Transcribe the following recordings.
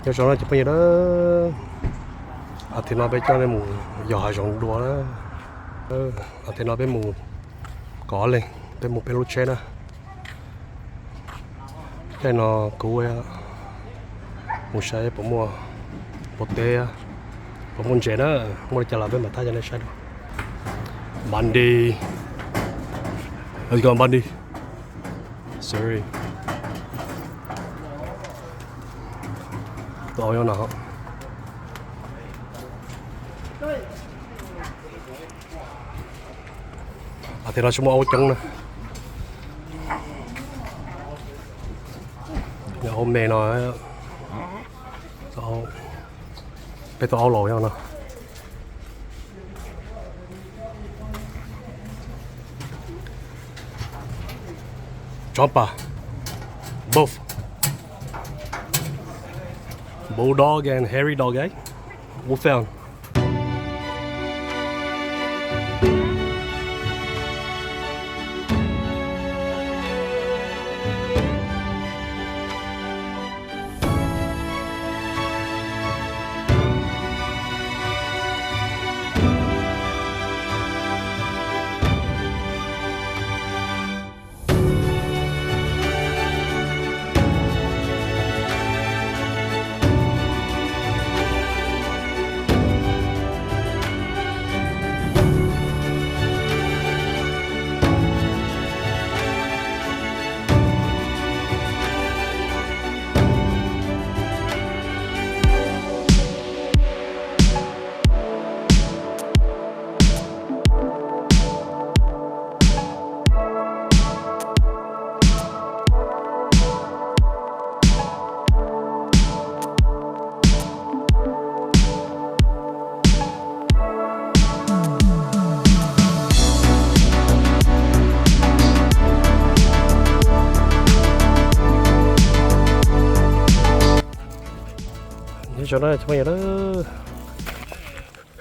Nyob zoo na cov phooj ywg na, a, tim no peb coj nej mus yos hav zoov dua na. A, tim no peb mus kov leeg, peb mus peb lub tsheb na. Caij no kuv mus saib puas muaj npua teb, puas muaj ntses na, muaj li cas los peb mam thaij coj nej saib dua. Bandi, let's go Bandi. Sorry. Tus aub nyob no. A, tim no tsis muaj aub coob na. Aub me no, peb tus aub laus nyob no. Chó pa, both bulldog and hairy dog, eh? Wolfhound. Nyob zoo na cov phooj ywg,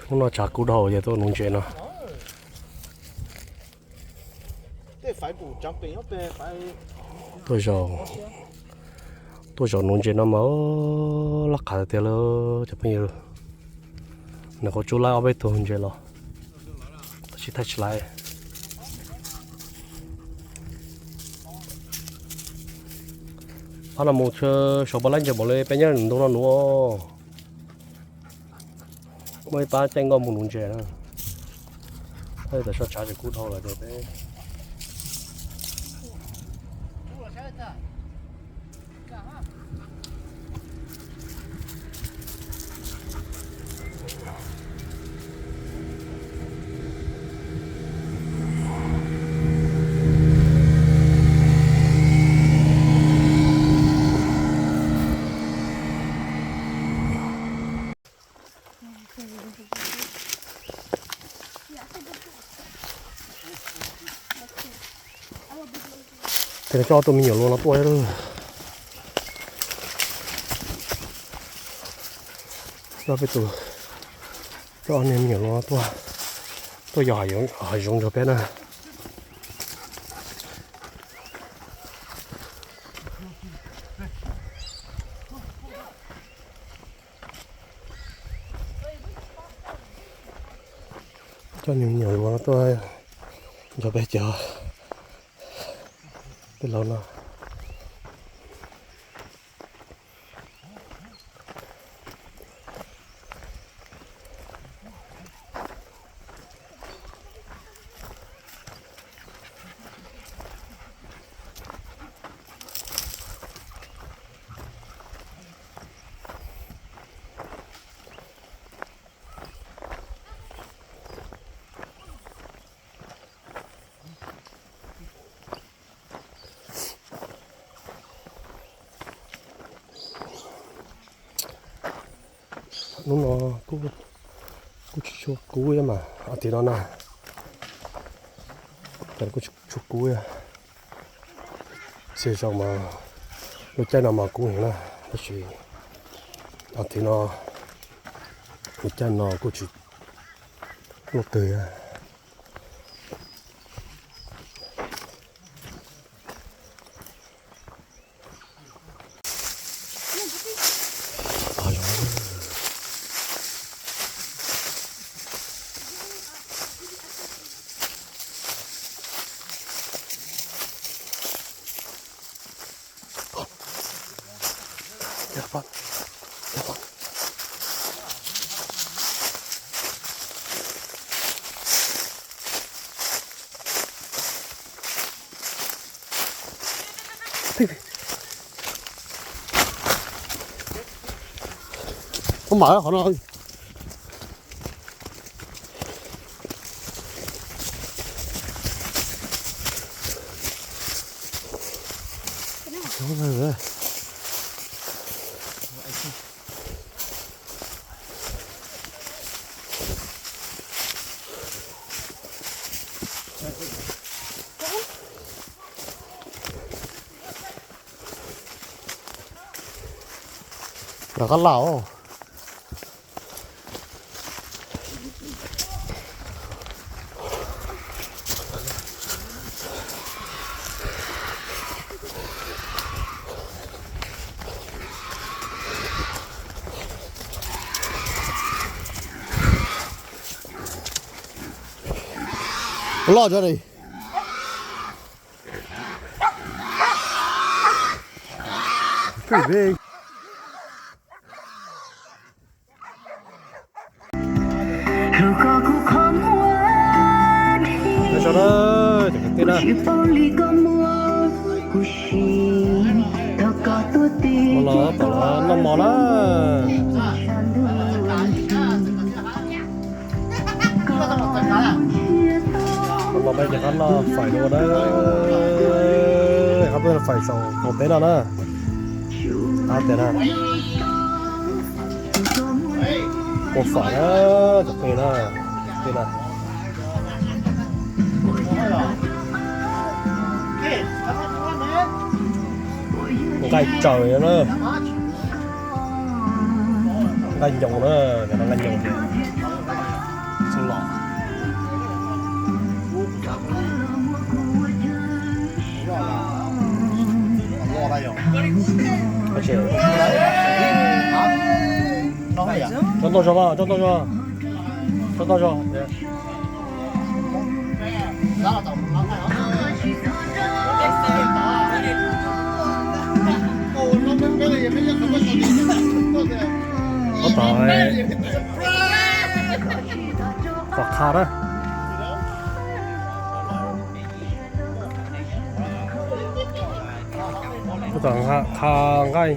hnub no tshav kub dhau ces tuaj nuv ntses no. Tuaj zaum, tuaj zaum nuv ntses no mas laj qhav tiag tiag li cov phooj ywg. Nws qhuav tsub laib ob peb tug ntses los, tab sis thaij tsis laib. Pab no mus saum pab laib ntses npaum li peb nyob ntu no nuv. Muaj ib pab caij nkoj mus nuv ntses na. Thaum sov tshav tsis kub dhau lawm ces peb Ces coj ob tug me nyuam luas no tuaj. Coj peb tus, coj ob niag me nyuam luas no tuaj, tuaj yos hav zoov nrog peb na. Coj niag me nyuam luas no tuaj nrog peb cov peb laus no. Hnub no kuj tsis tshua kub mas, a, tim no na, kuj tsis tshua kub. Xyoo mas lub caij no mas kub heev na, tab sis a, tim no lub caij no kuj tsis luaj twg. Ua mam qhov no. Lawv qab laus. Loj tso li. Pretty big. Ua tsaug na, cov kwv tij na. Ua los tom no noj mov na. Los peb cov qab noj fais dua na. Qab peb fais saum qaum teb no na. Qab tias na. Ua fais na, cov peb na. Cov peb na. Nqaij tsaws na. Nqaij nyoos na, cov no nqaij nyoos. Xov los. Tso ntau zog, tso ntau zog, tso ntau zog. Tab tom qhov qha na. Tab tom qha nqaij,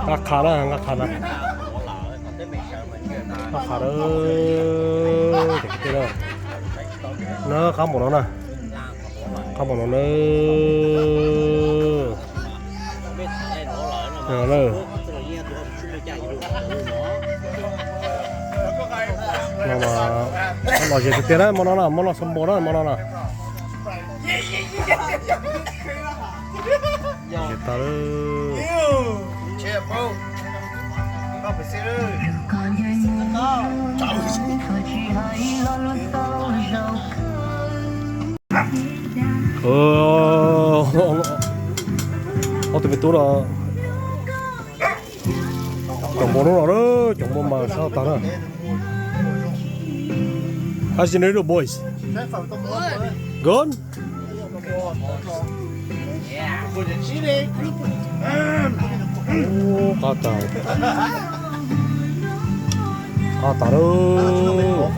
nqa qha na, nqa qha na. Nqa qha na, cov kwv tij na. Na qab npaum no na. Qab npaum no na. No mas los zem tiag tiag na, hmo no na, hmo no xov npaum na, hmo no na. Zem tas lawm. Ob tug me tub no, cov npua no, cov npua mas sab tag na. How's your noodle, boys? Good? Qab tas, qab tas lawm.